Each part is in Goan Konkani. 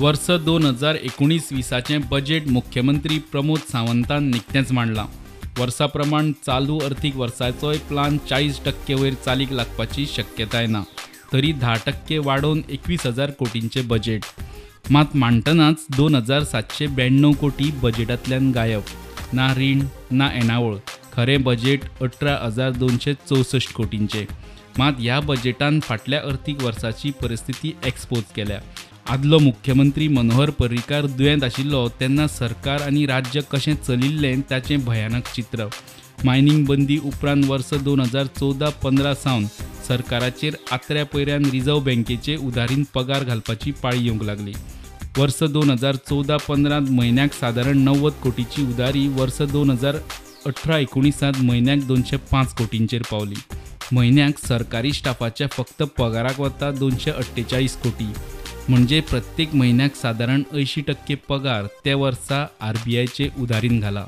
वर्स 2019-20 बजेट मुख्यमंत्री प्रमोद सावंतान निकतेंच मांडलां. वर्सा प्रमाण चालू अर्थीक वर्साचोय प्लान 40% वयर चालीक लागपाची शक्यताय ना, तरी 10% वाडोवन 21,000 कोटींचें बजेट. मात मांडटनाच 2,792 कोटी बजेटांतल्यान गायब. ना रीण ना येणावळ. खरें बजेट 18,264 कोटींचें. मात ह्या बजेटान फाटल्या अर्थीक वर्साची परिस्थिती एक्सपोज केल्या. आदलो मुख्यमंत्री मनोहर पर्रीकार दुयेंत आशिल्लो तेन्ना सरकार आनी राज्य कशें चलिल्लें ताचें भयानक चित्र. मायनिंग बंदी उपरांत वर्स 2014-15 सावन सरकाराचेर आत्र्या पयऱ्यान रिझर्व्ह बँकेचे उधारीन पगार घालपाची पाळी येवंक लागली. वर्स 2014-15 म्हयन्याक सादारण 90 कोटीची उधारी वर्स 2018-19 म्हयन्याक 205 कोटींचेर पावली. म्हयन्याक सरकारी स्टाफाच्या फक्त पगाराक वता 248 कोटी, म्हणजे प्रत्येक म्हयन्याक सादारण 80% पगार ते वर्सा आरबीआयचे उधारीन घाला.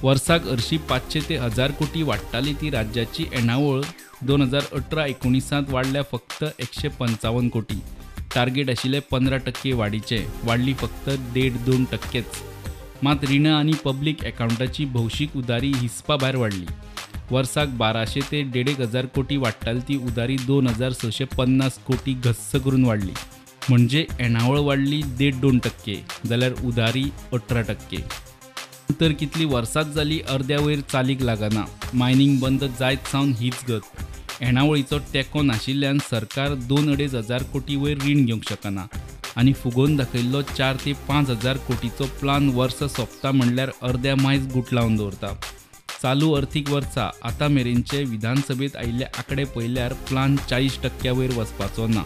वर्साक हरशीं 500 ते 1000 कोटी वाडटाली ती राज्याची येणावळ 2018-19 वाडल्या फक्त 155 कोटी. टार्गेट आशिल्लें 15% वाडीचें, वाडली फक्त 1.5-2%. मात रिणां आनी पब्लीक एकावंटाची भौशीक उधारी हिसपा भायर वाडली. वर्साक 1200 ते 1500 कोटी वाडटाली ती उधारी 2650 कोटी घस्स करून वाडली. म्हणजे येणावळ वाडली 1.5-2% जाल्यार उधारी 18%. तर कितली वर्सांच जाली अर्द्या वयर चालीक लागना. मायनिंग बंद जायत सावन हीच गत. येणावळीचो टेको नाशिल्ल्यान सरकार 2-2.5 हजार कोटी वयर रीण घेवंक शकना आनी फुगोवन दाखयल्लो 4 ते 5 हजार कोटीचो प्लान वर्स सोंपता म्हणल्यार अर्द्या मायज गुटलावन दवरता. चालू अर्थीक वर्सा आतां मेरेनचे विधानसभेत आयिल्ले आंकडे पळयल्यार प्लान 40% वयर वचपाचो ना.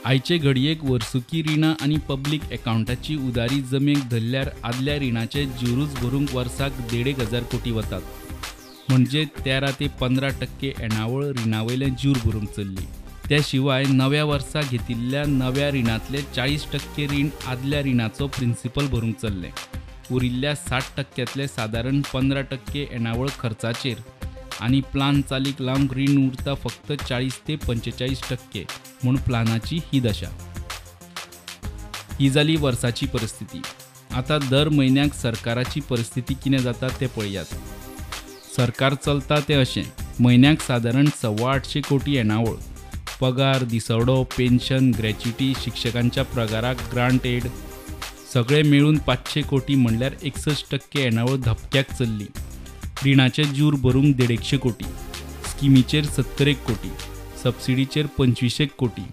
आयचे घडयेक वर्सुकी रिणां आनी पब्लीक एकावंटाची उधारी जमेक धरल्यार आदल्या रिणाचे ज्युरूच भरूंक वर्साक 1,500 कोटी वतात. म्हणजे 13 ते 15% येणावळ रिणावयलें ज्यूर भरूंक चल्ली. त्या शिवाय नव्या वर्सा घेतिल्ल्या नव्या रिणांतले 40% रीण आदल्या रिणाचो प्रिंसिपल भरूंक चल्लें. उरिल्ल्या 60%तले सादारण 15% येणावळ खर्चाचेर आनी प्लान चालीक लावंक रीण उरता फक्त 40 ते 45% म्हूण प्लानाची ही दशा. ही जाली वर्साची परिस्थिती. आतां दर म्हयन्याक सरकाराची परिस्थिती कितें जाता तें पळयात. सरकार चलता तें अशें, म्हयन्याक सादारण 825 कोटी येणावळ, पगार, दिसवडो, पेन्शन, ग्रॅच्युटी, शिक्षकांच्या पगाराक ग्रांट एड सगळें मेळून 500 कोटी म्हणल्यार 61% येणावळ धपक्याक चल्ली. रिणाचे ज्यूर भरूंक 150 कोटी, स्किमीचेर 70 कोटी, सबसिडीचेर 25 कोटी,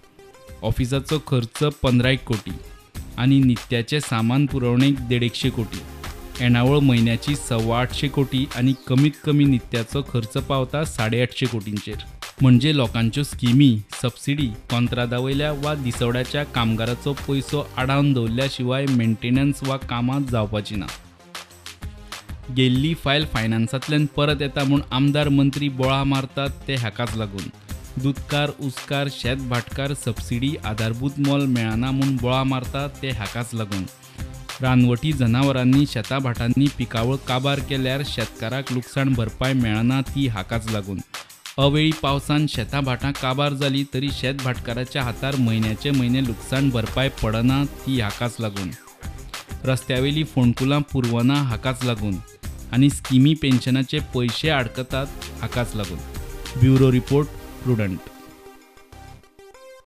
ऑफिसाचो खर्च 15 कोटी आनी नित्याचें सामान पुरवणेक 150 कोटी. येणावळ म्हयन्याची 825 कोटी आनी कमीत कमी नित्याचो खर्च पावता 850 कोटींचेर. म्हणजे लोकांच्यो स्किमी, सबसिडी, कोंत्रादा वयल्या वा दिसवड्याच्या कामगाराचो पयसो आडावन दवरल्या शिवाय मेंटेनन्स वा कामां जावपाची ना. गेल्ली फायल फायनान्सांतल्यान परत येता म्हूण आमदार मंत्री बोळा मारतात ते हाकाच लागून. दुदकार, उसकार, शेत भाटकार सबसिडी, आधारभूत मोल मेळना म्हूण बोळा मारतात ते हाकाच लागून. रानवटी जनावरांनी शेतां भाटांनी पिकावळ काबार केल्यार शेतकाराक लुकसाण भरपाय मेळना ती हाकाच लागून. अवेळी पावसान शेतां भाटां काबार जाली तरी शेत भाटकाराच्या हातार म्हयन्याचे म्हयने लुकसाण भरपाय पडना ती हाकाच लागून. रस्त्यावेली फोंडकुलां पुरवना हाकाच लागून आनी स्किमी पेन्शनाचे पयशे आडकतात हाकाच लागून. Bureau report, Prudent.